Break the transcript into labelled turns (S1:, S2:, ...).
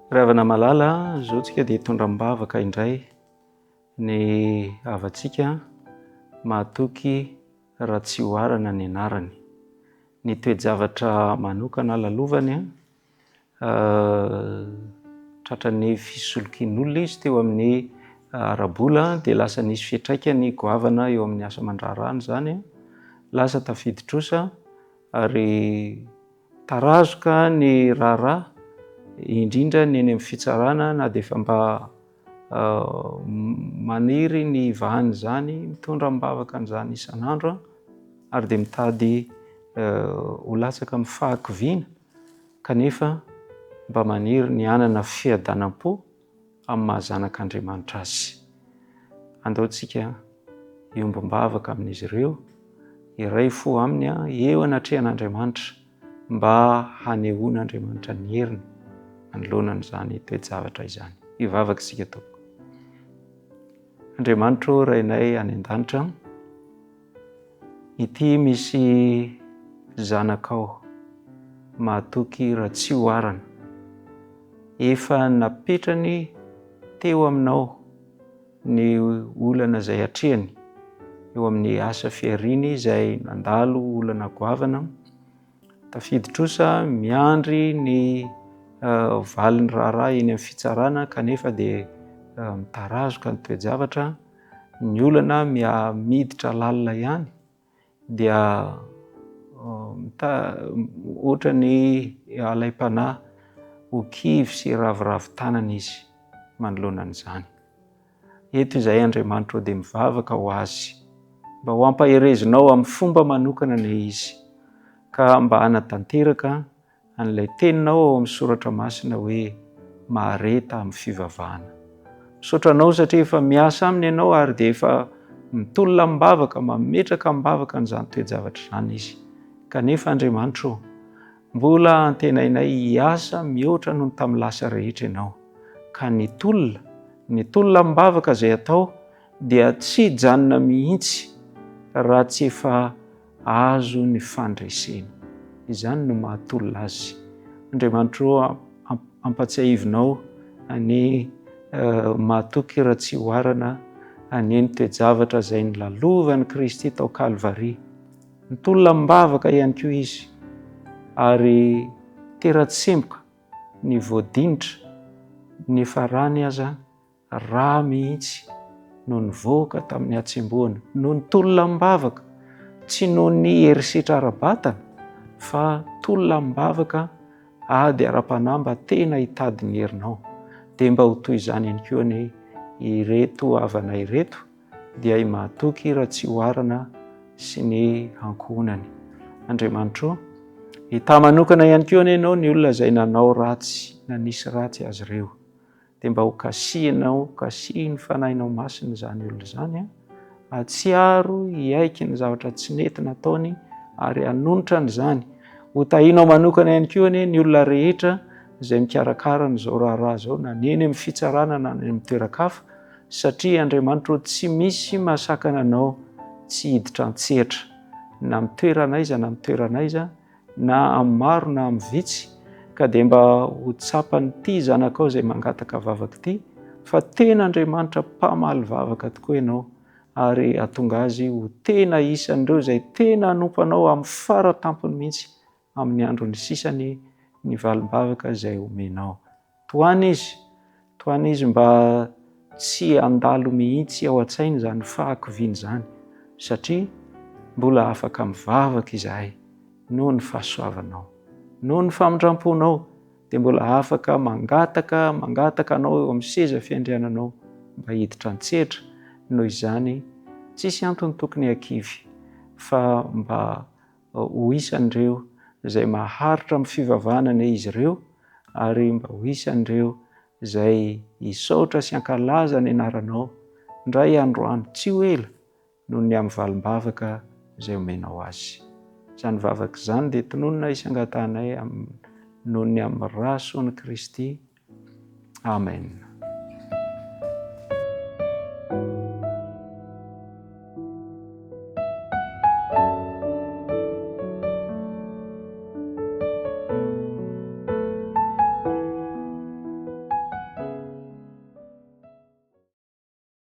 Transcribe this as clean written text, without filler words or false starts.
S1: Ry havana malala, izao tsika dia hitondra am-bavaka indray ny havantsika mahatoky raha tsy oharana ny anarany. Ny toe-javatra manokana lalovany, tratran'ny fisolokian'olona izy teo amin'ny ara-bola dia lasa nisy fiantraikany goavana eo amin'ny asa aman-draharahany izany, lasa tafidi-trosa ary Tarazoka ny raharaha, indrindra ny eny amin'ny fitsarana na dia efa mba maniry ny hivahan'izany, mitondra am-bavaka an'izany isan'andro ary dia mitady ho latsaka amin'ny fahakiviana kanefa mba maniry ny hanana fiadanam-po amin'ny maha zanak'Andriamanitra azy. Andao tsika hiombom-bavaka amin'izy ireo, hiray fo aminy eo anatrehan'Andriamanitra mba hanehoan'Andriamanitra ny heriny manoloana an'izany toe-javatra izany. Hivavaka isika tompoko. Andriamanitro Rainay any an-danitra, ity misy zanakao mahatoky raha tsy oharana. Efa napetrany teo aminao ny olana izay atrehany eo amin'ny asa fihariany izay nandalo olana goavana. Tafidi-trosa miandry ny valin'ny raharaha eny amin'ny fitsarana kanefa dia mitarazoka ny toe-javatra. Ny olana miha miditra lalina ihany dia ohatran'ny alaim-panahy ho kivy sy raviravy tanana izy manoloana an'izany. Eto izahay Andriamanitra ô dia mivavaka ho azy mba ho ampaherezinao amin'ny fomba manokana anie izy ka mba hanatanteraka an'ilay teninao ao amin'ny soratra masina hoe mahareta amin'ny fivavahana. Misaotra anao satria efa miasa aminy ianao ary dia efa mitolona am-bavaka, mametraka am-bavaka an'izany toe-javatra izany izy. Kanefa Andriamanitra ô, mbola antenainay hiasa mihoatra noho ny tamin'ny lasa rehetra ianao. Ka ny tolona, ny tolona am-bavaka izay atao dia tsy hijanona mihitsy raha tsy efa azo ny fandresena. Izany no mahatolona azy. Andriamanitra ô, ampatsiahivinao anie mahatoky raha tsy oharana anie ny toe-javatra izay nolalovan'i Kristy tao Kalvary. Nitolona amim-bavaka ihany koa izy ary tera-tsemboka ny voadinitra nefa rany aza Rà mihitsy no nivoaka tamin'ny hatsembohana, noho ny tolona amim-bavaka, tsy noho ny herisetra ara-batana, fa tolona amim-bavaka, ady ara-panahy mba tena hitady ny herinao. Dia mba ho toy izany ihany koa anie ireto havanay ireto, dia i Mahatoky Ratsihoarana sy ny ankohonany. Andriamanitro, hitahy manokana ihany koa anie ianao ny olona izay nanao ratsy, nanisy ratsy azy ireo. Dia mba ho kasihinao, kasihin'ny Fanahinao Masina izany olona izany, hahatsiaro hiaiky ny zavatra tsy nety nataony ary hanonitra an'izany. Ho tahinao manokana ihany koa anie ny olona rehetra izay mikarakara an'izao raharaha izao, na ny eny amin'ny fitsarana na any amin'ny toeran-kafa, satria Andriamanitra ô tsy misy mahasakana anao tsy hiditra an-tsehatra, na amin'ny toerana aiza na amin'ny toerana aiza, na amin'ny maro na amin'ny vitsy, ka dia mba ho tsapan'ity zanakao izay mangataka vavaka ity fa tena Andriamanitra mpamaly vavaka tokoa ianao ary hahatonga azy ho tena isan'ireo izay tena hanompo anao amin'ny fara tampony mihitsy amin'ny androny sisany ny valim-bavaka izay omenao. Tohano izy, tohano izy mba tsy handalo mihitsy ao an-tsainy izany fahakiviana izany, satria mbola afaka mivavaka izahay noho ny fahasoavanao, noho ny famindram-ponao, dia mbola afaka mangataka, mangataka anao eo amin'ny seza fiandriananao mba hiditra an-tsehatra, noho izany tsisy antony tokony hakivy fa mba ho isan'ireo izay maharitra amin'ny fivavahana anie izy ireo ary mba ho isan'ireo izay hisaotra sy hankalaza ny anaranao indray andro any tsy ho ela noho ny amin'ny valim-bavaka izay omenao azy. Izany vavaka izany dia tononina sy angatahanay noho ny amin'ny ra soan'i Kristy. Amen.